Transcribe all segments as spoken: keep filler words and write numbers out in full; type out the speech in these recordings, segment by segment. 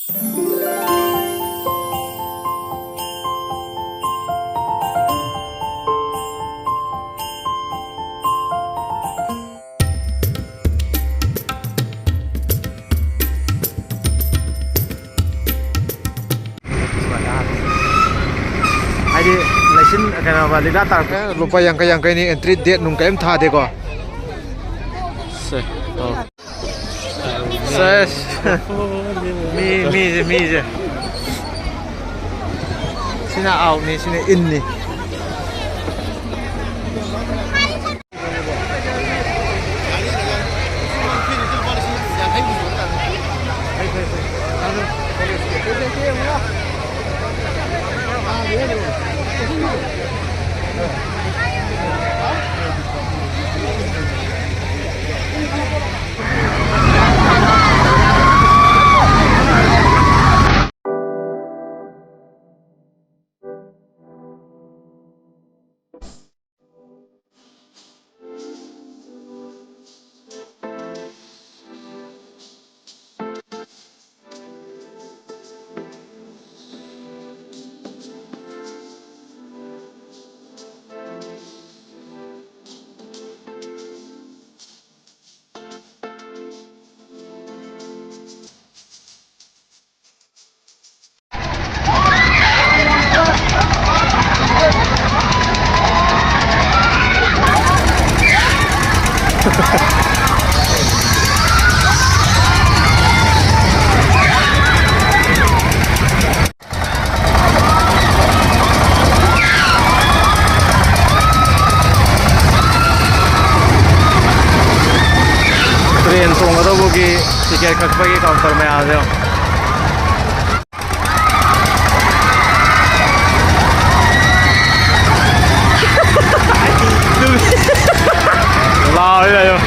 ꯍꯥꯏꯗꯤ ꯂꯩꯁꯤꯟ ꯀꯩꯅꯣ ꯂꯤꯛꯂꯥ ꯇꯥꯔꯛꯄ ꯂꯨꯄꯥ ꯌꯥꯡꯈꯩ ꯌꯥꯡꯈꯩꯅꯤ, ꯑꯦꯟꯇ꯭ꯔꯤ ꯗꯦꯠ ꯅꯨꯡ ꯀꯔꯤꯝ ꯊꯥꯗꯦꯀꯣ꯫ ꯁꯦ, ꯑꯣ꯫ ꯁꯦꯁ꯫ ꯃꯤ, ꯃꯤꯁꯦ, ꯃꯤꯁꯦ꯫ ꯁꯤꯅ ꯑꯥꯎꯠꯅꯤ, ꯁꯤꯅ ꯏꯟꯅꯤ꯫ ꯇ꯭ꯔꯦꯟ ꯇꯣꯡꯒꯗꯧꯕꯒꯤ ꯇꯤꯀꯦꯠ ꯀꯛꯄꯒꯤ ꯀꯥꯎꯟꯇꯔ ꯃꯌꯥꯝꯁꯦ ꯌꯦꯡꯉꯣ꯫ ꯂꯥꯎꯔꯦ ꯂꯥꯎꯔꯦ꯫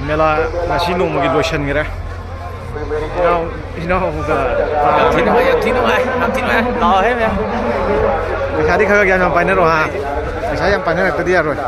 ꯃꯦꯂꯥ ꯉꯁꯤ ꯅꯣꯡꯃꯒꯤ ꯂꯣꯏꯁꯤꯟꯈ꯭ꯔꯦ꯫ ꯏꯅꯥꯎ ꯏꯅꯥꯎꯒ ꯌꯥꯝ ꯊꯤ ꯅꯨꯡꯉꯥꯏ, ꯌꯥꯝ ꯊꯤ ꯅꯨꯡꯉꯥꯏ, ꯌꯥꯝ ꯊꯤ ꯅꯨꯡꯉꯥꯏ꯫ ꯂꯥꯛꯑꯣꯍꯦ ꯃꯌꯥꯝ꯫ ꯄꯩꯁꯥꯗꯤ ꯈꯔ ꯈꯔ ꯌꯥꯝ ꯌꯥꯝ ꯄꯥꯏꯅꯔꯣ ꯍꯥ꯫ ꯄꯩꯁꯥ ꯌꯥꯝ ꯄꯥꯏꯅꯔꯛꯇꯗꯤ ꯌꯥꯔꯣꯏ꯫